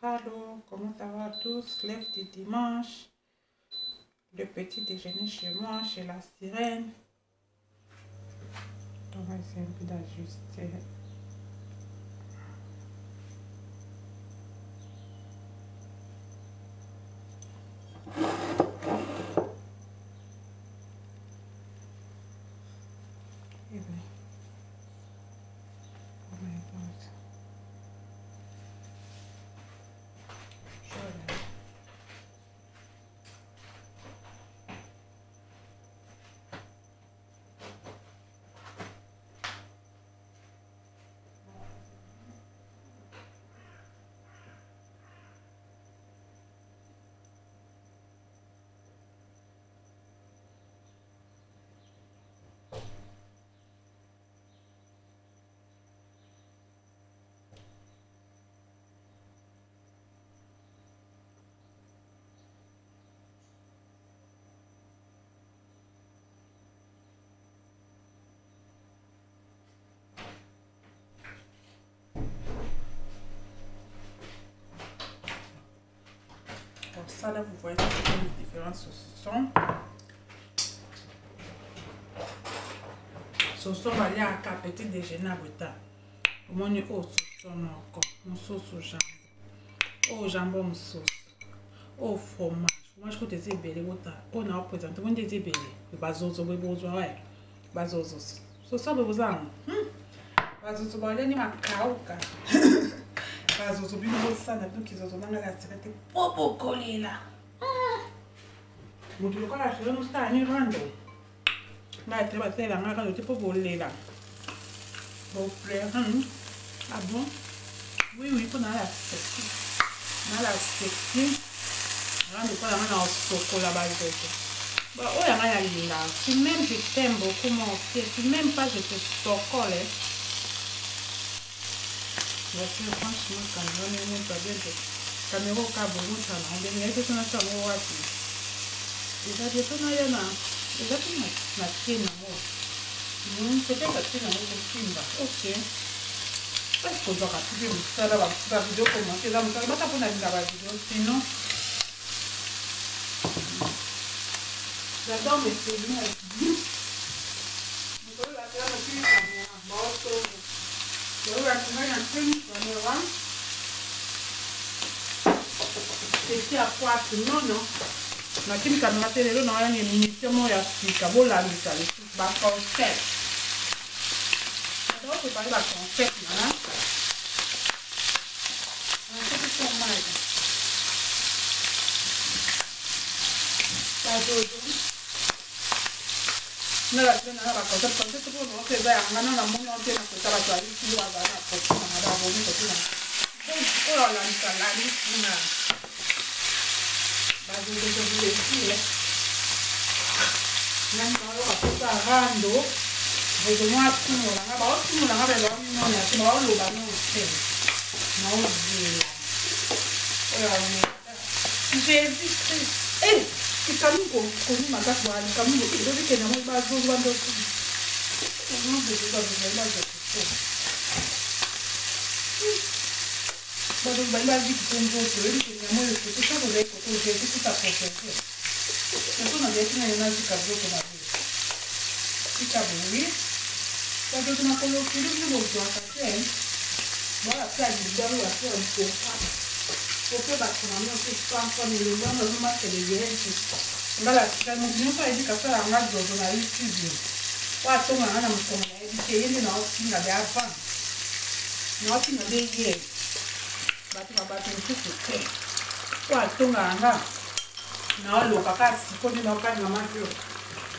Allô, comment ça va tous? Lève du dimanche. Le petit déjeuner chez moi, chez la sirène. On va essayer un peu d'ajuster. Eh ben. Oh my God. Ça là, vous voyez les différentes saucissons. Soso baliaka petit déjeuner à bota. Omoni oyo soso moko, mosusu jambon. Oyo jambon mosusu. Oyo fromage. Fromage kutu eza ebele bota. Oyo na opresente ngo nde eza ebele. Bazozo boye bozwa wapi? Bazozo. Soso boye boza yango. Bazozo balia ni makauka. Bazozo bino bosala bino kizozo nanga la sika te po bokolela. Moto lokola selo mosala ni rando. Ngai te basalela ngai rando te po bolela. Boplere. Ah bon? Oui, oui, mpo nala sexy. Nala sexy. Rando mpo nanga na osokola bazozo. Ba oyo yanga nalingaka. Si même je t'aime beaucoup moi aussi. Si même pas je te sokole. Voici franchement caméra mais moto bien te. Caméra okabo moto na bien mais ete na sango wapi. Eza bien to na ya na eza pe na tie nango. Peut-être atie nango kosimba. Ok. Est-ce kozwaka mpe mosala ba video commenter eza mosala bata mpo nalinga ba video sinon j'adore mes films. Mokolo bakela mokili caméra baotongo mokolo bakela na tini caméra esi ya poite non non nakimi caméra te lelo na wana émission moko ya sika bolandisa lisusu ba concept j'adore préparer ba concept nana bazozo nga bato na ba concept concept mpo na eza yanga na namoni yango te na kota bato ya youtube bazala na kote nanga babomi kote na oyo alandisa landisi na bazozozozoesile nani bayoka posa rando bozomo atimola nga baotimola nga baza mimona te baoloba no te naozela oyo ameka Jésus Christ. Eh, likambo komi makasi ba likambo ezobi kende yango bazozo bandoki. Bazozo bali baziki mpo nzoto oyebi kende yango oyo koto soki ozali koto Jésus Christ aprotege. Soki nazalaki na yo nazika nzoto mabe. Tika boye. Bazozo makolo kilo bino bozwaka te. Bala pe alibalo ya pe alikoka. Ope bato na nyonso epansa milongo yango azomakele yesu. Ngala tika moto nyonso ayebi kasala yanga zozo na youtube. Oyo atonga nga na mokongo nayebi te ye nde naotinga be avant. Naotinga be ye. Bato na bato mosusu te. Oyo atongaka nga naoloka kaka sikoyo nde naokalinga maki oyo.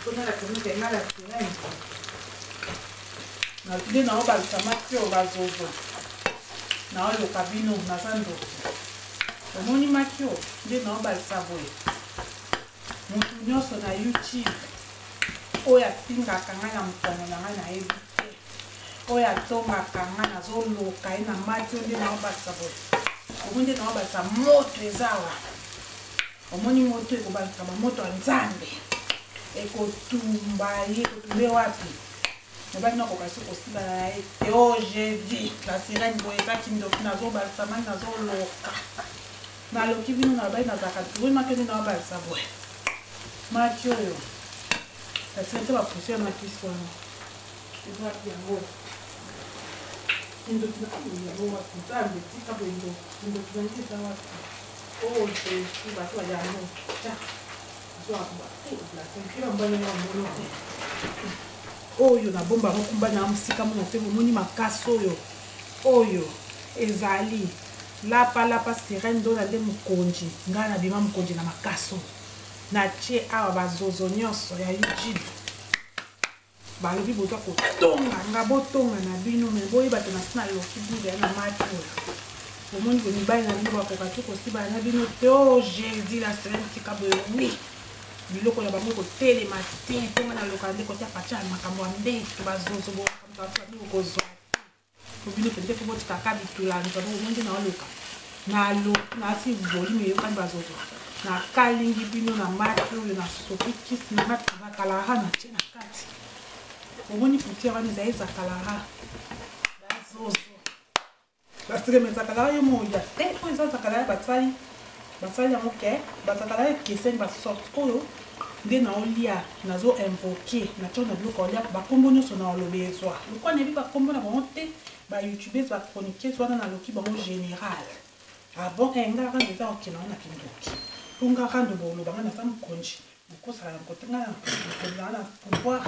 Mpona la komite nga la sirene. Nde naobalisa maki oyo bazozo. Naoloka bino naza ndoki. Omoni maki oyo nde naobalisa boye. Moto nyonso na YouTube oyo afingaka ngai na mokongo na ngai nayebi te. Oyo atongaka ngai nazoloka ye na maki oyo nde naobalisa boye. Omoni nde naobalisa moto eza awa. Omoni moto ekobalisa bamoto ya Nzambe. Ekotumba ye, ekotumba ye wapi? Mobali nakoka soki kosibana na ye te. Oh Jésus, la sirène boye eza kindoki, nazobalisa maki nazoloka. Naloki bino na bai nazalaka turi maki nde naobalisa boye maki oyo nasila te bapoussière na kisi wana ezwaki yango kindoki na yango wapi nzambe tika boye ndoki na ngai eza wapi oyo oh, jesu bato ya yango tya oyo nabomba yango kumba na mosika mona te bomoni makasi oyo oyo ezali lapa lapa sirene ndola nde mokonzi ngai nabima mokonzi na makaso natie awa bazozo nyonso ya youtube balobi boza kotonga nga botonga na bino me boyeba te nasi naloki bino deya na mati oyo bomoni boye mibali na bino bakoka te kosibana na bino te o oh, jésus la semaine tika boye wi biloko na bango ekotelema te mpo nga naloka nde kotia patia ya makambo ya mbeto bazozo bino kozwa te bino mpenza mpo botikaka bitula nzambe omoni nde naoloka nasi volume eyokani bazozo nakalingi bino na maki oyo nasopi kisi na nga zakalaka na tie na kati omoni poussière wana ezali zakalaka bazozo bastreme zakalaka yo moya te oyo eza zakalaka basali basali yango ke bazakalaka ekeseni basorte oyo nde naolia nazo invoke natio na biloko olia bakombo nyonso na oloba ezwa lokola nayebi bakombo na bango te ba youtubes ba chroniqueuse wana naloki bango général ah bon eh, nga rando eza okenda ngo na kindoki mpo nga rando boloba nga naza mokonzi bokosala na kote nga mokonzi na na pouvoir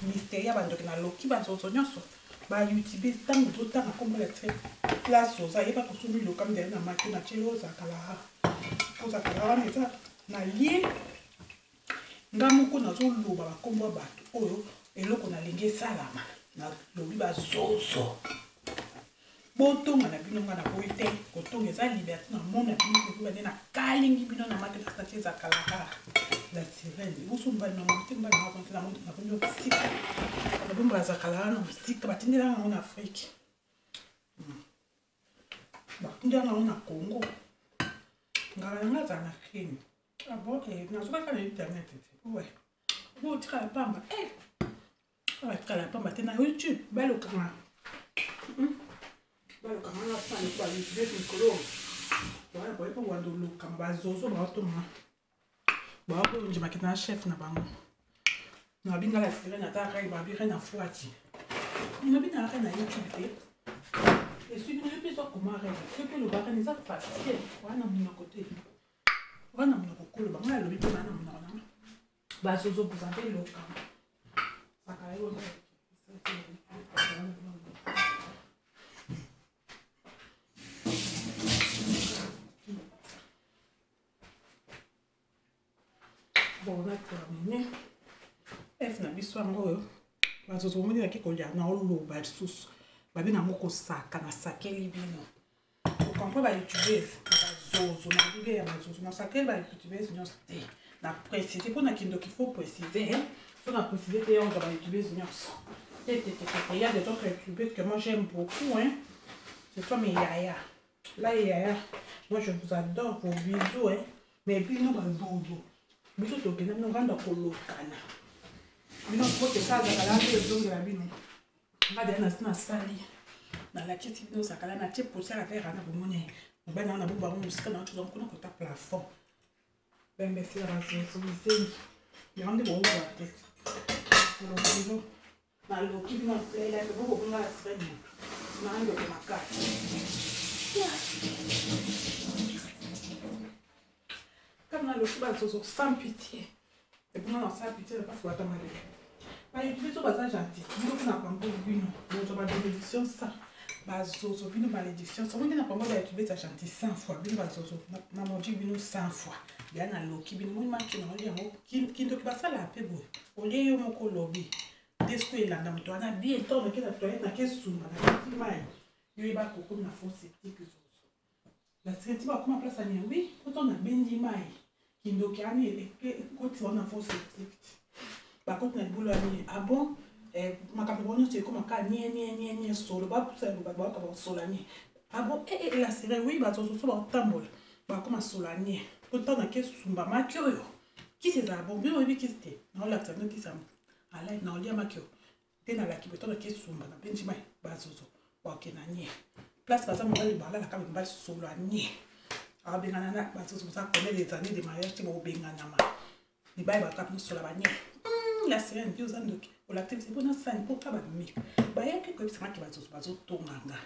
mystère ya bandoki naloki banzozo nyonso ba youtubes ntango ozotanga nkombo ya tre place oza yeba kosombi lokam ndele na maki na tie yo ozakala ozakala wana eza na lie nga moko nazoloba bakombo ya bato oyo eloko nalingi esalama nalobi bazozo botonga na bino nga naboyi te kotonga eza liberté na mona bino koyeba nde nakalingi bino na maki nasati ezakalaka la sirene liboso mobali na mote mobali na mote na mote nakomi mosika nabomba bazakalaka na mosika batindelaka yango na afrike hmm. batindelaka yango na congo ngala na nga azala na crime Ah bon, eh, nazokaka na internet te. Ouais. Bo otikala pamba. Eh. Otikala pamba te na YouTube balokanga. Hmm? Balokanga na sani ba YouTube mikolo. Wana boye po wando lokama bazozo baotonga. Baokonjima kita chef na bango. Na binga la sirène ata rai ba bi na fuati. Na bina rai na YouTube te. Esui bino mpe ezwa koma rai. Soki olobaka eza facile. Wana monoko te. Wana monoko koloba ngai alobi mpe bana monoko nanga. Bazozo boza mpe lokama. Saka yo. Bon, on a terminé. F na biso yango oyo bazozo omoni nake kolia na oloba lisusu babenga yango kosaka nasakeli bino okomprend ba youtubeuse bazozo na bibe ya bazozo nasakeli ba youtubeuse nyonso te na précise mpo na kindoki faut précise so na précise te yango ba youtubeuse nyonso te te te te ya des autres youtubeuses que moi j'aime beaucoup hein ce sont mes yaya Là, yaya, moi je vous adore, vos bisous, hein. Mais bino bazozo, biso tokenda bino nganda kolokana. Bino kote kaza kala nde ezongela bino. Nga deya nasi nasali. Nalakisi bino zakala natie poussière ya verre na bomoni. Mobali na na bomba yango mosika na tozwa kuna kota plafond. Bembesi ya bazozo bizengi. Yango nde bokozwa te. Koloba bino. Naloki bino mpela mpe bokobunga na sirene moto nandoko makasi kaka naloki bazozo sans pitié ebunga na sans pitié na mpasi bata mabe bayoki biso baza gentil bino mpe na pambo bino bozwa babénédiction sans bazozo bino malédiction songo nde na pambo bayoki beza gentil 100 fois bino bazozo na modi bino 100 fois ya naloki bino moni maki na oli yango kindoki basalaka mpe boye olie yo moko olobi nde sikoyo elanda moto wana bien ntango nake na toilette nake sumba nakati mai yo yeba kokomi na fond septique zozo nasenti bakoma place ya wi po ntango nabendi mai kindoki wana ekoti wana fond septique bakoti na libulu ya nini ah bon eh, makambo bango nyonso ekoma kaka nie nie nie nie solo bapusa bato bayoka bakosola nie ah bon eh, eh, la sirene wi bato mosusu bakotambola bakoma sola nie po ntango nake sumba maki oyo kisi ezala bon bino oyebi kisi te naolakisa bino kisi yango alai naolia maki oyo nde nalaki boye ntango kesumba na benji mai bazozo bakenda nie place baza mobali balalaka mobali solo ya nie Akabengana na bazozo boza combien des années de mariage te bokobenganama. Mibali bakap mosola banye. La sirène yo oza ndoki. Olakisi mpo na sani mpo ka bameka. Bayaki koyebisa nga ke bazozo bazotonga nga.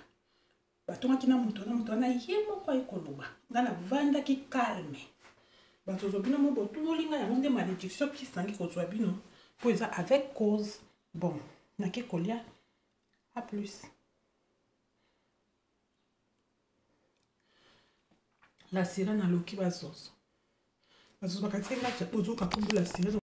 Batongaki na moto wana, moto wana ye moko aye koloba. Nga navandaki calme. Bazozo bino mo botumoli nga yango nde malédiction kisangi kozwa bino mpo eza avec cause. Bon, nake kolia. À plus. La sirène aloki bazozo. Bazozo bakati nga ozoka kombo la sirène.